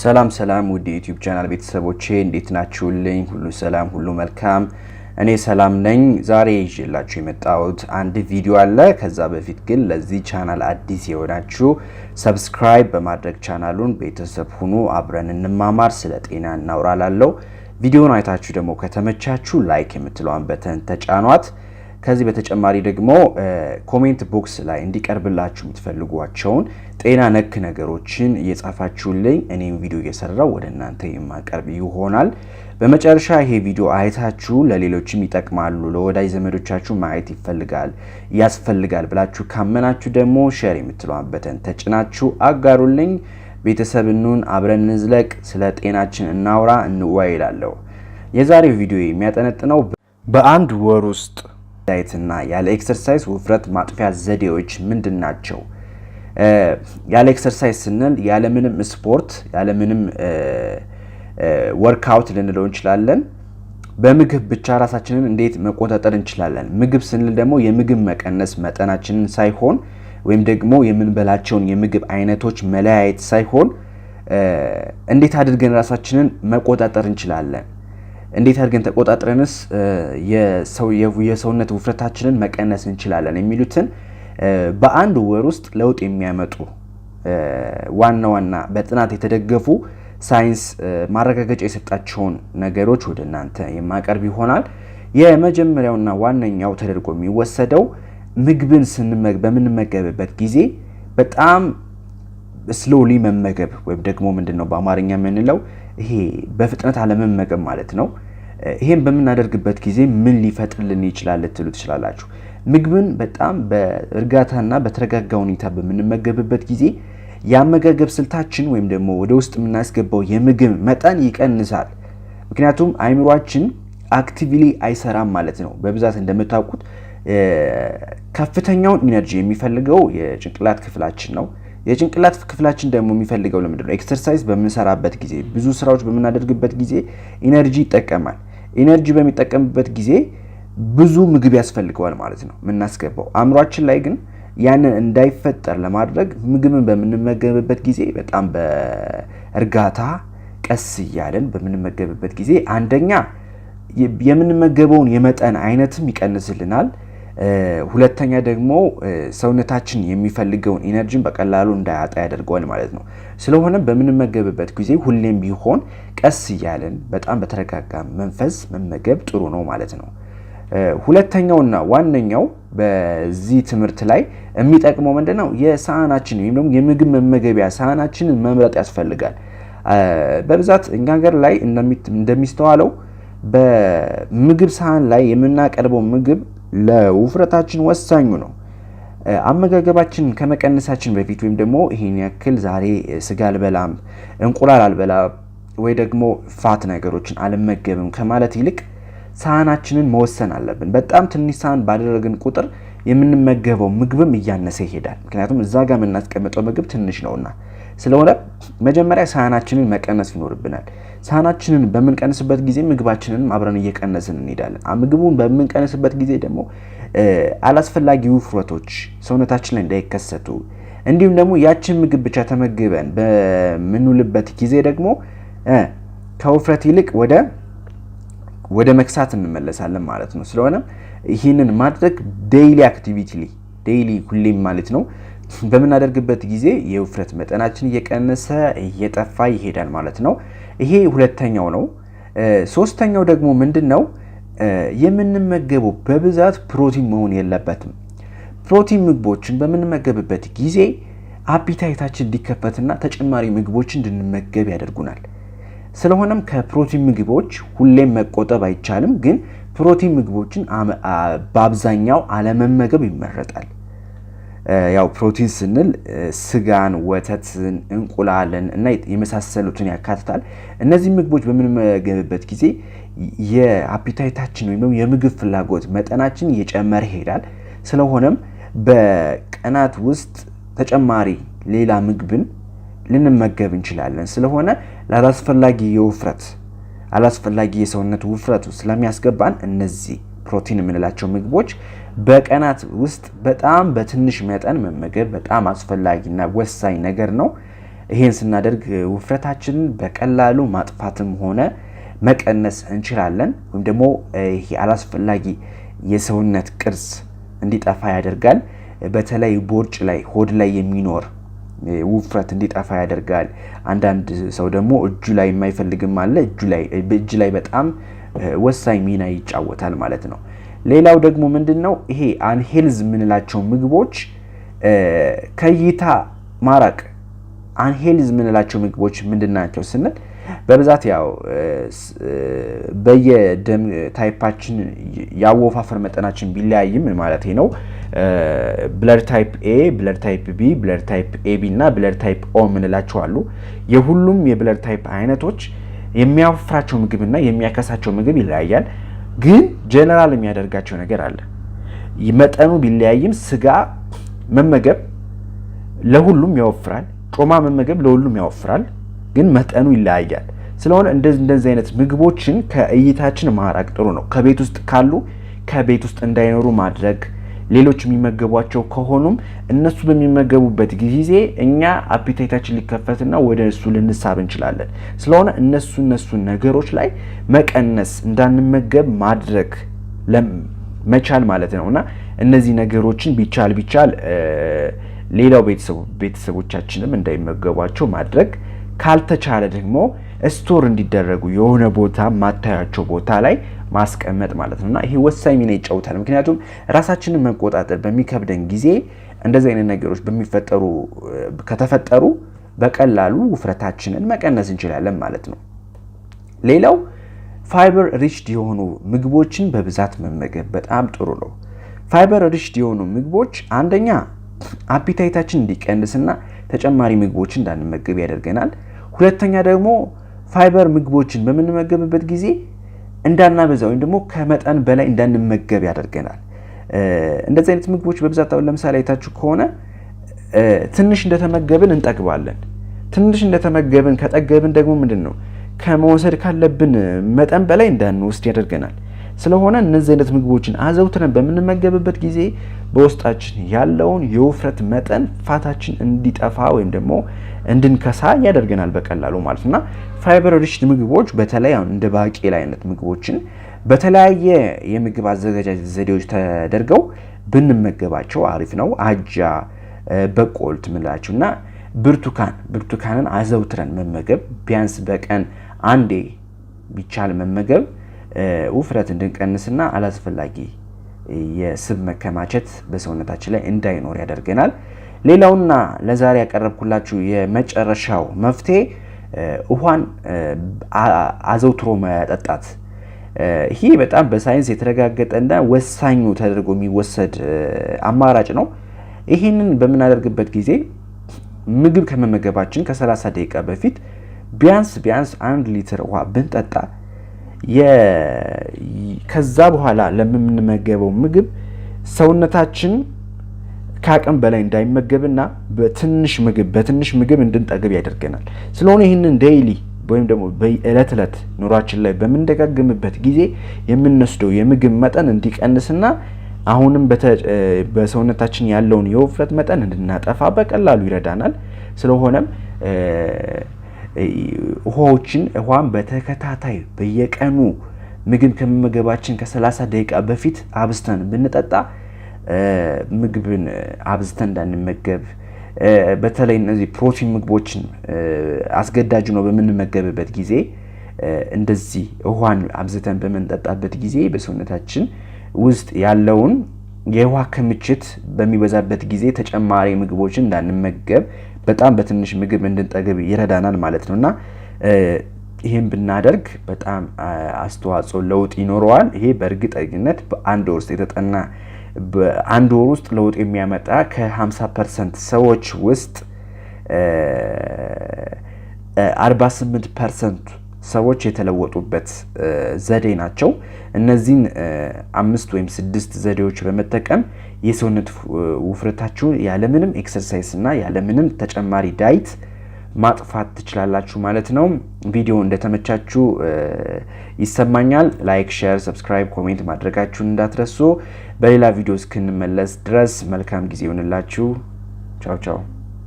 ሰላም ሰላም ውድ የ YouTube channel ቤተሰቦቼ፣ እንዴት ናችሁልኝ? ሁሉ ሰላም፣ ሁሉ መልካም። እኔ ሰላም ነኝ። ዛሬ ይዤላችሁ የመጣሁት አንድ ቪዲዮ አለ። ከዛ በፊት ግን ለዚህ ቻናል አዲስ የሆናችሁ subscribe በማድረግ ቻናሉን ቤተሰብ ሁኑ። አብረን እንማማር፣ ስለ ጤና እናውራ እላለሁ። ቪዲዮውን አይታችሁ ደግሞ ከተመቻችሁ like የምትለዋን button ተጫኗት። ከዚህ በተጨማሪ ደግሞ comment box ላይ እንዲቀርብላችሁ የምትፈልጓቸውን ጤና ነክ ነገሮችን እየጻፋችሁልኝ እኔም ቪዲዮ እየሰራው ወደ እናንተ የማቀርብ ይሆናል። በመጨረሻ ይሄ ቪዲዮ አይታችሁ ለሌሎችም ይጠቅማሉ፣ ለወዳጅ ዘመዶቻችሁ ማየት ይፈልጋል ያስፈልጋል ብላችሁ ካመናችሁ ደግሞ share የምትለዋን button ተጭናችሁ አጋሩልኝ። ቤተሰብ እንሁን፣ አብረን እንዝለቅ፣ ስለ ጤናችን እናውራ፣ እንወያይ እላለሁ። የዛሬው ቪዲዮ የሚያጠነጥነው በአንድ ወር ውስጥ diet ና ያለ exercise ውፍረት ማጥፊያ ዘዴዎች ምንድን ናቸው? ያለ exercise ስንል ያለምንም ስፖርት፣ ያለምንም workout ልንለው እንችላለን። በምግብ ብቻ ራሳችንን እንዴት መቆጣጠር እንችላለን? ምግብ ስንል ደግሞ የምግብ መቀነስ መጠናችንን ሳይሆን ወይም ደግሞ የምንበላቸውን የምግብ አይነቶች መለያየት ሳይሆን እንዴት አድርገን ራሳችንን መቆጣጠር እንችላለን፣ እንዴት አድርገን ተቆጣጥረንስ የሰውነት ውፍረታችንን መቀነስ እንችላለን የሚሉትን በአንድ ወር ውስጥ ለውጥ የሚያመጡ ዋና ዋና በጥናት የተደገፉ፣ ሳይንስ ማረጋገጫ የሰጣቸውን ነገሮች ወደ እናንተ የማቀርብ ይሆናል። የመጀመሪያውና ዋነኛው ተደርጎ የሚወሰደው ምግብን በምንመገብበት ጊዜ በጣም slowly መመገብ ወይም ደግሞ ምንድን ነው በአማርኛ የምንለው፣ ይሄ በፍጥነት አለመመገብ ማለት ነው። ይሄን በምናደርግበት ጊዜ ምን ሊፈጥርልን ይችላል ልትሉ ትችላላችሁ። ምግብን በጣም በእርጋታና በተረጋጋ ሁኔታ በምንመገብበት ጊዜ የአመጋገብ ስልታችን ወይም ደግሞ ወደ ውስጥ የምናስገባው የምግብ መጠን ይቀንሳል። ምክንያቱም አይምሯችን actively አይሰራም ማለት ነው። በብዛት እንደምታውቁት ከፍተኛውን energy የሚፈልገው የጭንቅላት ክፍላችን ነው። የጭንቅላት ክፍላችን ደግሞ የሚፈልገው ለምንድን ነው? Exercise በምንሰራበት ጊዜ፣ ብዙ ስራዎች በምናደርግበት ጊዜ energy ይጠቀማል። Energy በሚጠቀምበት ጊዜ ብዙ ምግብ ያስፈልገዋል ማለት ነው የምናስገባው። አእምሯችን ላይ ግን ያንን እንዳይፈጠር ለማድረግ ምግብን በምንመገብበት ጊዜ በጣም በእርጋታ ቀስ እያለን በምንመገብበት ጊዜ አንደኛ የምንመገበውን የመጠን አይነትም ይቀንስልናል። ሁለተኛ ደግሞ ሰውነታችን የሚፈልገውን energy ን በቀላሉ እንዳያጣ ያደርገዋል ማለት ነው። ስለሆነ በምንመገብበት ጊዜ ሁሌም ቢሆን ቀስ እያለን በጣም በተረጋጋ መንፈስ መመገብ ጥሩ ነው ማለት ነው። ሁለተኛውና ዋነኛው በዚህ ትምህርት ላይ የሚጠቅመው ምንድን ነው? የሳህናችን ወይም ደግሞ የምግብ መመገቢያ ሳህናችንን መምረጥ ያስፈልጋል። በብዛት እኛ ሀገር ላይ እንደሚስተዋለው በምግብ ሳህን ላይ የምናቀርበው ምግብ ለውፍረታችን ወሳኙ ነው። አመጋገባችን ከመቀነሳችን በፊት ወይም ደግሞ ይሄን ያክል ዛሬ ስጋ አልበላም፣ እንቁላል አልበላም ወይ ደግሞ fat ነገሮችን አልመገብም ከማለት ይልቅ ሳህናችንን መወሰን አለብን። በጣም ትንሽ ሳህን ባደረግን ቁጥር የምንመገበው ምግብም እያነሰ ይሄዳል። ምክንያቱም እዛ ጋር የምናስቀምጠው ምግብ ትንሽ ነውና። ስለሆነ መጀመሪያ ሳህናችንን መቀነስ ይኖርብናል። ሳህናችንን በምንቀንስበት ጊዜ ምግባችንንም አብረን እየቀነስን እንሄዳለን። ምግቡን በምንቀንስበት ጊዜ ደግሞ አላስፈላጊ ውፍረቶች ሰውነታችን ላይ እንዳይከሰቱ፣ እንዲሁም ደግሞ ያችን ምግብ ብቻ ተመግበን በምንውልበት ጊዜ ደግሞ ከውፍረት ይልቅ ወደ መክሳት እንመለሳለን ማለት ነው። ስለሆነ ይህንን ማድረግ daily activity፣ daily ሁሌም ማለት ነው፣ በምናደርግበት ጊዜ የውፍረት መጠናችን እየቀነሰ እየጠፋ ይሄዳል ማለት ነው። ይሄ ሁለተኛው ነው። ሶስተኛው ደግሞ ምንድን ነው? የምንመገበው በብዛት ፕሮቲን መሆን የለበትም። ፕሮቲን ምግቦችን በምንመገብበት ጊዜ appetite ኣችን እንዲከፈትና ተጨማሪ ምግቦችን እንድንመገብ ያደርጉናል። ስለሆነም ከፕሮቲን ምግቦች ሁሌም መቆጠብ አይቻልም፣ ግን ፕሮቲን ምግቦችን በአብዛኛው አለመመገብ ይመረጣል። ያው ፕሮቲን ስንል ስጋን፣ ወተትን፣ እንቁላልን እና የመሳሰሉትን ያካትታል። እነዚህ ምግቦች በምንመገብበት ጊዜ የ appetite ኣችን ወይም የምግብ ፍላጎት መጠናችን እየጨመረ ይሄዳል። ስለሆነም በቀናት ውስጥ ተጨማሪ ሌላ ምግብን ልንመገብ እንችላለን። ስለሆነ ላላስፈላጊ የውፍረት አላስፈላጊ የሰውነት ውፍረቱ ስለሚያስገባን እነዚህ ፕሮቲን የምንላቸው ምግቦች በቀናት ውስጥ በጣም በትንሽ መጠን መመገብ በጣም አስፈላጊና ወሳኝ ነገር ነው። ይሄን ስናደርግ ውፍረታችንን በቀላሉ ማጥፋትም ሆነ መቀነስ እንችላለን። ወይም ደግሞ ይሄ አላስፈላጊ የሰውነት ቅርጽ እንዲጠፋ ያደርጋል። በተለይ ቦርጭ ላይ፣ ሆድ ላይ የሚኖር ውፍረት እንዲጠፋ ያደርጋል። አንዳንድ ሰው ደግሞ እጁ ላይ የማይፈልግም አለ። እጅ ላይ በጣም ወሳኝ ሚና ይጫወታል ማለት ነው። ሌላው ደግሞ ምንድን ነው? ይሄ unhealthy የምንላቸው ምግቦች ከእይታ ማራቅ። Unhealthy የምንላቸው ምግቦች ምንድን ናቸው ስንል በብዛት ያው በየደም type ኣችን የአወፋፈር መጠናችን ቢለያይም ማለት ነው። Blood type A፣ blood type B፣ blood type AB እና blood type O የምንላቸው አሉ። የሁሉም የ blood type አይነቶች የሚያወፍራቸው ምግብና የሚያከሳቸው ምግብ ይለያያል። ግን ጀነራል የሚያደርጋቸው ነገር አለ። መጠኑ ቢለያይም ስጋ መመገብ ለሁሉም ያወፍራል። ጮማ መመገብ ለሁሉም ያወፍራል፣ ግን መጠኑ ይለያያል። ስለሆነ እንደዚህ አይነት ምግቦችን ከእይታችን ማራቅ ጥሩ ነው። ከቤት ውስጥ ካሉ ከቤት ውስጥ እንዳይኖሩ ማድረግ፣ ሌሎች የሚመገቧቸው ከሆኑም እነሱ በሚመገቡበት ጊዜ እኛ appetite ኣችን ሊከፈትና ወደ እሱ ልንሳብ እንችላለን። ስለሆነ እነሱን ነገሮች ላይ መቀነስ፣ እንዳንመገብ ማድረግ መቻል ማለት ነው። እና እነዚህ ነገሮችን ቢቻል ቢቻል ሌላው ቤተሰቦቻችንም እንዳይመገቧቸው ማድረግ፣ ካልተቻለ ደግሞ store እንዲደረጉ የሆነ ቦታ ማታያቸው ቦታ ላይ ማስቀመጥ ማለት ነው። እና ይሄ ወሳኝ ሚና ይጫወታል። ምክንያቱም ራሳችንን መቆጣጠር በሚከብደን ጊዜ እንደዚህ አይነት ነገሮች በሚፈጠሩ ከተፈጠሩ በቀላሉ ውፍረታችንን መቀነስ እንችላለን ማለት ነው። ሌላው fiber riched የሆኑ ምግቦችን በብዛት መመገብ በጣም ጥሩ ነው። Fiber riched የሆኑ ምግቦች አንደኛ appetite ኣችን እንዲቀንስና ተጨማሪ ምግቦችን እንዳንመገብ ያደርገናል። ሁለተኛ ደግሞ ፋይበር ምግቦችን በምንመገብበት ጊዜ እንዳናበዛ ወይም ደግሞ ከመጠን በላይ እንዳንመገብ ያደርገናል። እንደዚህ አይነት ምግቦች በብዛት አሁን ለምሳሌ አይታችሁ ከሆነ ትንሽ እንደተመገብን እንጠግባለን። ትንሽ እንደተመገብን ከጠገብን ደግሞ ምንድን ነው ከመውሰድ ካለብን መጠን በላይ እንዳንወስድ ያደርገናል። ስለሆነ እነዚህ አይነት ምግቦችን አዘውትረን በምንመገብበት ጊዜ በውስጣችን ያለውን የውፍረት መጠን fat ኣችን እንዲጠፋ ወይም ደግሞ እንድንከሳ ያደርገናል በቀላሉ ማለት ነው። እና fiber rich ምግቦች በተለይ አሁን እንደ ባቄላ አይነት ምግቦችን በተለያየ የምግብ አዘገጃጀት ዘዴዎች ተደርገው ብንመገባቸው አሪፍ ነው። አጃ፣ በቆልት ምንላቸው እና ብርቱካንን አዘውትረን መመገብ፣ ቢያንስ በቀን አንዴ ቢቻል መመገብ ውፍረት እንድንቀንስና አላስፈላጊ የስብ መከማቸት በሰውነታችን ላይ እንዳይኖር ያደርገናል። ሌላውና ለዛሬ ያቀረብኩላችሁ የመጨረሻው መፍትሄ ውሃን አዘውትሮ መጠጣት። ይህ በጣም በሳይንስ የተረጋገጠና ወሳኙ ተደርጎ የሚወሰድ አማራጭ ነው። ይህንን በምናደርግበት ጊዜ ምግብ ከመመገባችን ከ30 ደቂቃ በፊት ቢያንስ ቢያንስ 1 ሊትር ውሃ ብንጠጣ ከዛ በኋላ ለምንመገበው ምግብ ሰውነታችን ከአቅም በላይ እንዳይመገብና በትንሽ ምግብ እንድንጠግብ ያደርገናል። ስለሆነ ይህንን daily ወይም ደግሞ በዕለት ዕለት ኑሯችን ላይ በምንደጋግምበት ጊዜ የምንወስደው የምግብ መጠን እንዲቀንስና አሁንም በሰውነታችን ያለውን የውፍረት መጠን እንድናጠፋ በቀላሉ ይረዳናል። ስለሆነም ውሃን በተከታታይ በየቀኑ ምግብ ከመመገባችን ከ30 ደቂቃ በፊት አብዝተን ብንጠጣ ምግብን አብዝተን እንዳንመገብ፣ በተለይ እነዚህ ፕሮቲን ምግቦችን አስገዳጅ ነው በምንመገብበት ጊዜ እንደዚህ ውሃን አብዝተን በምንጠጣበት ጊዜ በሰውነታችን ውስጥ ያለውን የውሃ ክምችት በሚበዛበት ጊዜ ተጨማሪ ምግቦችን እንዳንመገብ፣ በጣም በትንሽ ምግብ እንድንጠግብ ይረዳናል ማለት ነው። እና ይህን ብናደርግ በጣም አስተዋጽኦ ለውጥ ይኖረዋል። ይሄ በእርግጠኝነት በአንድ ወር ውስጥ የተጠና፣ በአንድ ወር ውስጥ ለውጥ የሚያመጣ፣ ከ50% ሰዎች ውስጥ 48% ሰዎች የተለወጡበት ዘዴ ናቸው። እነዚህን አምስት ወይም ስድስት ዘዴዎች በመጠቀም የሰውነት ውፍረታችሁን ያለምንም exercise እና ያለምንም ተጨማሪ diet ማጥፋት ትችላላችሁ ማለት ነው። ቪዲዮ እንደተመቻችሁ ይሰማኛል። Like፣ share፣ subscribe፣ comment ማድረጋችሁን እንዳትረሱ። በሌላ ቪዲዮ እስክንመለስ ድረስ መልካም ጊዜ ይሆንላችሁ። ቻው ቻው።